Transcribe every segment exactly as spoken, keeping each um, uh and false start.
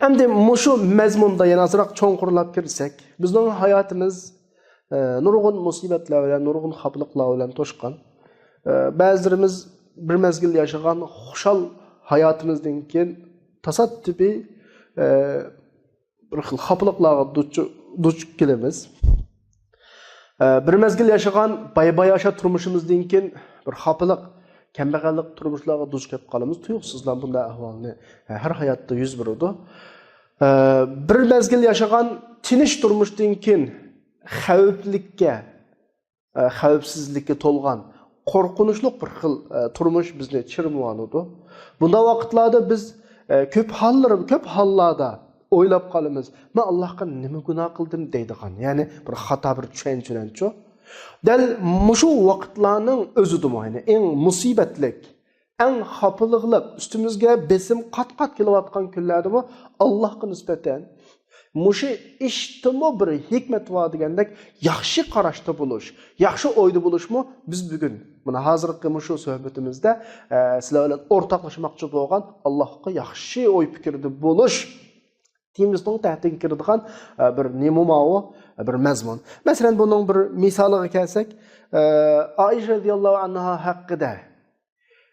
ئەمدى مۇشۇ مەزمۇندا يەنە ئازراق چوڭقۇرلاپ كىرسەك، بىزنىڭ ھاياتىمىز، ئە، نۇرغۇن مۇسىبەتلەر بىلەن، نۇرغۇن خاپىلىقلار بىلەن توشقان. ئە، بەزىلىرىمىز بىر مەزگىل ياشىغان خۇشال ھاياتىمىزدىن كېيىن تاسادىپىي، ئە، بىر خىل خاپىلىقلارغا دۇچ، دۇچ كېلىمىز. ئە، بىر مەزگىل ياشىغان باي-باياشات تۇرمۇشىمىزدىن كېيىن بىر خاپىلىق، كەمبەغەللىك تۇرمۇشلارغا دۇچ كېلىپ قالىمىز. تۇيۇقسىزلا بۇنداق ئەھۋالنى، ئە، ھەر ھاياتتا يۈز بېرىدۇ. ئە، بىر مەزگىل ياشىغان تىنچ تۇرمۇشتىن كېيىن خەۋپلىككە، ئە، خەۋپسىزلىككە تولغان قورقۇنچلۇق بىر خىل، ئە، تۇرمۇش بىزنى چىرمىۋالىدۇ. بۇنداق ۋاقىتلاردا بىز، ئە، كۆپ ھاللار، كۆپ ھاللاردا ئويلاپ قالىمىز، مەن ئاللاھقا نېمە گۇناھ قىلدىم دەيدىغان، يەنى بىر خاتا، بىر چۈشەنچىلەرچۇ. دەل مۇشۇ ۋاقىتلارنىڭ ئۆزىدىمۇ، يەنى ئەڭ مۇسىبەتلىك، ئەڭ خاپىلىقلىق، ئۈستىمىزگە بېسىم قات-قات كېلىۋاتقان كۈنلەردىمۇ ئاللاھقا نىسبەتەن مۇشۇ ئىشتىمۇ بىر ھېكمەت بار دېگەندەك ياخشى قاراشتا بولۇش، ياخشى ئويدا بولۇشمۇ بىز بۈگۈن، مانا ھازىرقى مۇشۇ سۆھبىتىمىزدە، ئە، سىلەر بىلەن ئورتاقلاشماقچى بولغان ئاللاھقا ياخشى ئوي پىكىردە بولۇش تېمىسىنىڭ تەھتىگە كىرىدىغان، ئە، بىر نېمە ماۋۇ، بىر مەزمۇن. مەسىلەن، بۇنىڭ بىر مىسالىغا كەلسەك، ئە، ئائىشە رەزىياللاھۇ ئەنھا ھەققىدە،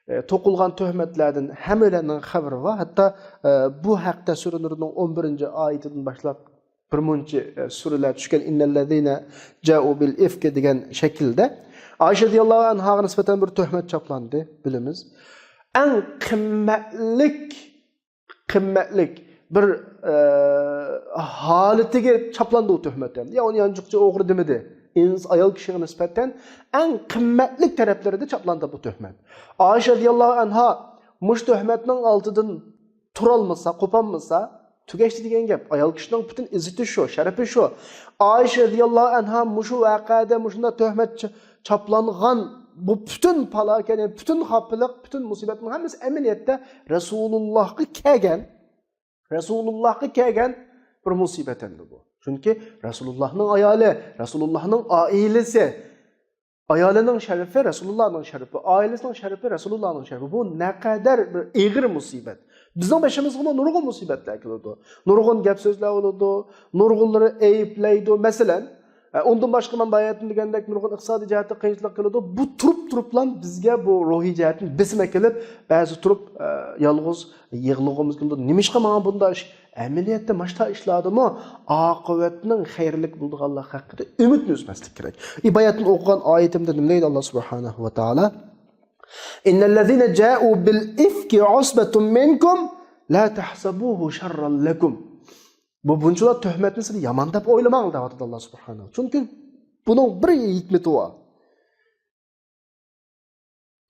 ئە، توقۇلغان تۆھمەتلەردىن ھەممەيلەننىڭ خەۋىرى بار. ھەتتا، ئە، بۇ ھەقتە سۈرە نۇرنىڭ ئون بىرىنچى ئايىتىدىن باشلاپ بىر مۇنچە، ئە، سۈرىلەر چۈشكەن، «ئىننەللەزىنە جائۇ بىل ئىفكى» دېگەن شەكىلدە. ئائىشە رەزىياللاھۇ ئەنھاغا نىسبەتەن بىر تۆھمەت چاپلاندى، بىلىمىز. ئەڭ قىممەتلىك قىممەتلىك بىر، ئە، ھالىتىگە چاپلاندى ئۇ تۆھمەت. يا ئۇنى يانچۇقچى ئوغرى دېمىدى. ئىنس-، ئايال كىشىگە نىسبەتەن ئەڭ قىممەتلىك تەرەپلىرىدە چاپلاندى بۇ تۆھمەت. ئائىشە رەزىياللاھۇ ئەنھا مۇشۇ تۆھمەتنىڭ ئالدىدىن تۇرالمىسا، قوپالمىسا، تۈگەشتى دېگەن گەپ. ئايال كىشىنىڭ پۈتۈن ئىززىتى شۇ، شەرىپى شۇ. ئائىشە رەزىياللاھۇ ئەنھا مۇشۇ ۋەقەدە مۇشۇنداق تۆھمەت چ-، چاپلانغان بۇ پۈتۈن پالاكەت، يەنى پۈتۈن خاپىلىق، پۈتۈن مۇسىبەتنىڭ ھەممىسى ئەمەلىيەتتە رەسۇلۇللاھقا كەلگەن، رەسۇلۇللاھقا كەلگەن بىر مۇسىبەت ئەمدى بۇ. چۈنكى رەسۇلۇللاھنىڭ ئايالى، رەسۇلۇللاھنىڭ ئائىلىسى، ئايالىنىڭ شەرىپى رەسۇلۇللاھنىڭ شەرىپى، ئائىلىسىنىڭ شەرىپى رەسۇلۇللاھنىڭ شەرىپى. بۇ نەقەدەر بىر ئېغىر مۇسىبەت. بىزنىڭ بېشىمىزغىمۇ نۇرغۇن مۇسىبەتلەر كېلىدۇ. نۇرغۇن گەپ سۆزلەر بولىدۇ، نۇرغۇنلىرى ئەيىبلەيدۇ. مەسىلەن، ئە، ئۇندىن باشقا، مەن باياتىن دېگەندەك، نۇرغۇن ئىقتىسادىي جەھەتتە قىيىنچىلىق كېلىدۇ. بۇ تۇرۇپ تۇرۇپلا بىزگە بۇ روھىي جەھەتتىن بېسىم ئەكېلىپ، بەزى تۇرۇپ، ئە، يالغۇز يىغلىغۇمىز كېلىدۇ. نېمىشقا ماڭا بۇنداق ئىش؟ ئەمەلىيەتتە ماشتا ئىشلاردىمۇ ئاقىۋەتنىڭ خەيرلىك بولىدىغانلىقى ھەققىدە ئۈمىدنى ئۈزمەسلىك كېرەك. ئى، باياتىن ئوقۇغان ئايىتىمدە نېمە دەيدۇ ئاللا سۇبھانەھۇ ۋە تائالا؟ «ئىننەللەزىنە جائۇ بىل ئىفكى ئۇسبەتۇم مىنكۇم لا تەھسەبۇھۇ شەررەن لەكۇم.» بۇ بۇنچىلا تۆھمەتنى سىلەر يامان دەپ ئويلىماڭ، دەۋاتىدۇ ئاللا سۇبھانەھۇ. چۈنكى بۇنىڭ بىر ھېكمىتى بار.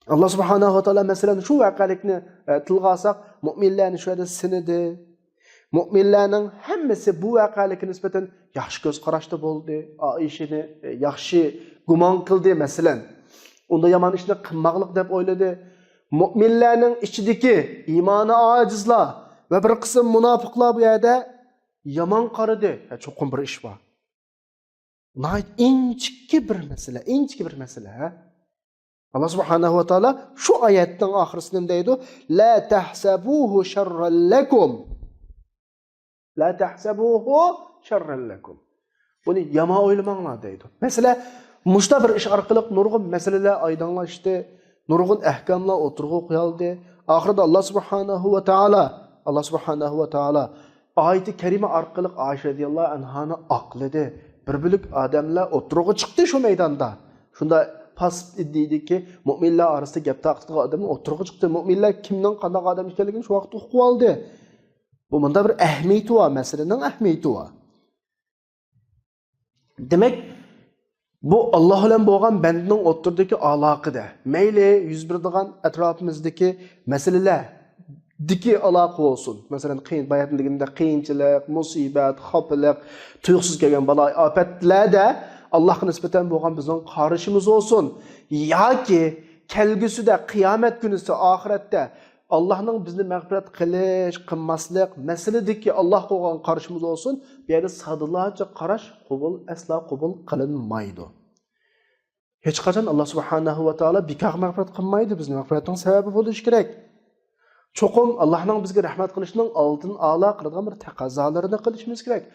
ئاللا سۇبھانەھۇ ۋە تائالا، مەسىلەن، شۇ ۋەقەلىكنى، ئە، تىلغا ئالساق، مۆمىنلەرنى شۇ يەردە سىنىدى. مۆمىنلەرنىڭ ھەممىسى بۇ ۋەقەلىككە نىسبەتەن ياخشى كۆز قاراشتا بولدى. ئائىشىنى، ئە، ياخشى گۇمان قىلدى، مەسىلەن. ئۇنداق يامان ئىشنى قىلماقلىق دەپ ئويلىدى. مۆمىنلەرنىڭ ئىچىدىكى ئىمانى ئاجىزلار ۋە بىر قىسىم مۇناپىقلار بۇ يەردە يامان قارىدى. ھە، چوقۇم بىر ئىش بار. ناھايىتى ئىنچىكە بىر مەسىلە، ئىنچىكە بىر مەسىلە، ھە؟ ئاللا سۇبھانەھۇ ۋە تائالا شۇ ئايەتنىڭ ئاخىرىسىدا نېمە دەيدۇ؟ لا تەھسەبۇھۇ شەررەن لەكۇم. لا تەھسەبۇھۇ شەررەن لەكۇم. بۇنى يامان ئويلىماڭلار دەيدۇ. مەسىلە، مۇشتا بىر ئىش ئارقىلىق نۇرغۇن مەسىلىلەر ئايدىڭلاشتى، نۇرغۇن ئەھكاملار ئوتتۇرىغا قويۇلدى. ئاخىرىدا ئاللا سۇبھانەھۇ ۋە تائالا، ئاللا سۇبھانەھۇ ۋە تائالا ئايىتى كەرىمە ئارقىلىق ئائىشە رەزىياللاھۇ ئەنھانى ئاقلىدى. بىر بۆلەك ئادەملەر ئوتتۇرىغا چىقتى شۇ مەيداندا. شۇنداق پاسىپ ئىدىيىدىكى مۆمىنلەر ئارىسىدا گەپ تارقىتىدىغان ئادەملەر ئوتتۇرىغا چىقتى. مۆمىنلەر كىمنىڭ قانداق ئادەم ئىكەنلىكىنى شۇ ۋاقىتتا ئۇقۇپ ئالدى. بۇ مۇنداق بىر ئەھمىيىتى بار، مەسىلىنىڭ ئەھمىيىتى بار. دېمەك، بۇ ئاللا بىلەن بولغان بەندىنىڭ ئوتتۇرىدىكى ئالاقىدە، مەيلى يۈز بېرىدىغان ئەتراپىمىزدىكى مەسىلىلەردىكى ئالاقە بولسۇن، مەسىلەن، قىيىن، باياتىن دېگىنىمدەك قىيىنچىلىق، مۇسىبەت، خاپىلىق، تۇيۇقسىز كەلگەن بالا ئاپەتلەردە ئاللاغا نىسبەتەن بولغان بىزنىڭ قارىشىمىز بولسۇن ياكى كەلگۈسىدە قىيامەت كۈنىسى، ئاخىرەتتە ئاللاھنىڭ بىزنى مەغپىرەت قىلىش، قىلماسلىق مەسىلىدىكى ئاللاھقا بولغان قارىشىمىز بولسۇن، بۇ يەردە سادىلارچە قاراش قوبۇل، ئەسلا قوبۇل قىلىنمايدۇ. ھېچقاچان ئاللا سۇبھانەھۇ ۋە تائالا بىكارغا مەغپىرەت قىلمايدۇ، بىزنى مەغپىرەتنىڭ سەۋەبى بولۇشى كېرەك. چوقۇم ئاللاھنىڭ بىزگە رەھمەت قىلىشىنىڭ ئالدىن ئالا قىلىدىغان بىر تەقەززالىرىنى قىلىشىمىز كېرەك.